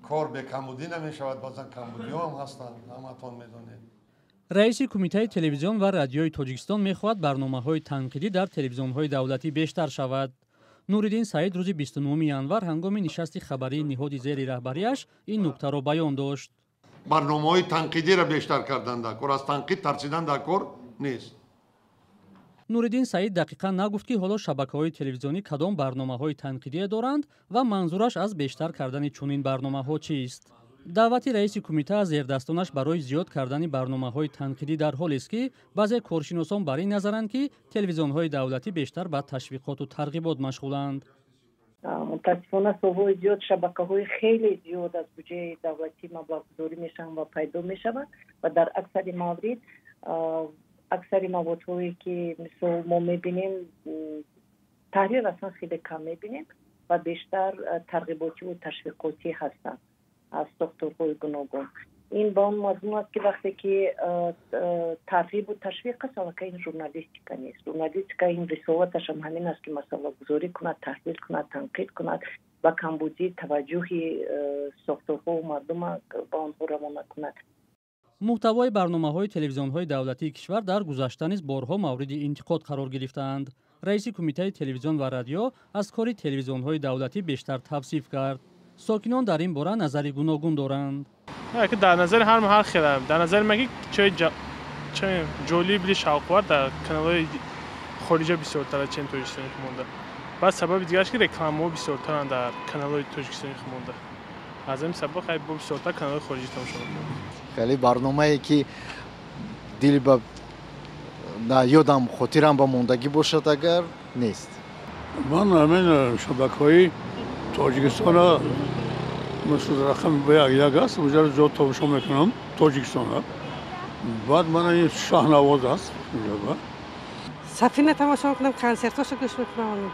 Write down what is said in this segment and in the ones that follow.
Кор бекамбудӣ намешавад, баъзан камбудиҳо ҳам ҳастанд, ҳаматон медонед. Раиси Кумитаи телевизион ва радиои Тоҷикистон мехоҳад барномаҳои танқидӣ дар телевизионҳои давлатӣ бештар шавад. Нуриддин Саид рӯзи 29 январ ҳангоми нишасти хабарии ниҳоди зери раҳбарияш ин нуктаро баён дошт. Барномаҳои танқидиро бештар кардан дар кор, аз танқид тарсидан дар кор нест. Нуриддин Саид дақиқан нагуфт, ки ҳоло шабакаҳои телевизионӣ кадом барномаҳои танқидие доранд ва манзураш аз бештар кардани чунин барномаҳо чист. Даъвати раиси кумита аз зердастонаш барои зиёд кардани барномаҳои танқидӣ дар ҳолест, ки баъзе коршиносон бар ин назаранд, ки телевизионҳои давлатӣ бештар ба ташвиқоту тарғибот машғуланд. Мутаассифона, солҳои зиёд шабакаҳои хеле зиёд аз буҷаи давлатӣ маблағгузорӣ мешаванд ва пайдо мешаванд ва дар аксари маврид аксари маводҳое, ки мисол мо мебинем, таҳрир аслан хеле кам мебинем ва бештар тарғиботиву ташвиқотӣ ҳастанд аз сохторҳои гуногун. Ин ба он мазмун аст, ки вақте ки тарғибу ташвиқ аст, аллакай ин журналистика нест. Журналистика ин рисолаташам ҳамин аст, ки масъалагузорӣ кунад, таҳлил кунад, танқид кунад, ба камбудӣ таваҷҷӯҳи сохторҳову мардума ба онҳо равона кунад. Муҳтавои барномаҳои телевизионҳои давлатии кишвар дар гузашта низ борҳо мавриди интиқод қарор гирифтаанд. Раиси Кумитаи телевизион ва радио аз кори телевизионҳои давлатӣ бештар тавсиф кард. Сокинон дар ин бора назари гуногун доранд. Дар назари ҳар ҳар хела, дар назари ман, ки чой ҷолиб ли шавқовар дар каналҳои хориҷа бисёртар чин Тоҷикистони худмонда. Баъд сабаби дигараш, ки рекламаҳо бисёртаранд дар каналҳои Тоҷикистони худмонда. Аз ҳамин сабаб хай бо бисёртар каналҳои хориҷӣ тамошо мекунам. Хеле барномае, ки дил ба на ёдам, хотирам ба мондагӣ бошад, агар нест. Ман ҳамин шабакаҳои Тоҷикистона, мисл рақами як як аст, уҷаро зиёд тамошо мекунам Тоҷикистона. Баъд мана ин Шаҳнавоз аст. Сафина тамошо мекунам, консертҳошо гӯш мекунам,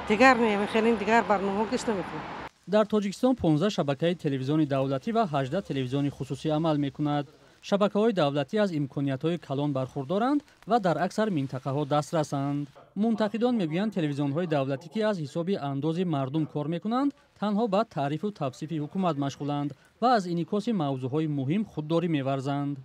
дигар не, хеле дигар барномаҳо гӯш намекунам. Дар Тоҷикистон 15 шабакаи телевизиони давлатӣ ва 18 телевизиони хусусӣ амал мекунад. Шабакаҳои давлатӣ аз имкониятҳои калон бархурдоранд ва дар аксар минтақаҳо дастрасанд. Мунтақидон мегӯянд, телевизионҳои давлатӣ, ки аз ҳисоби андози мардум кор мекунанд, танҳо ба таърифу тавсифи ҳукумат машғуланд ва аз инъикоси мавзӯъҳои муҳим худдорӣ меварзанд.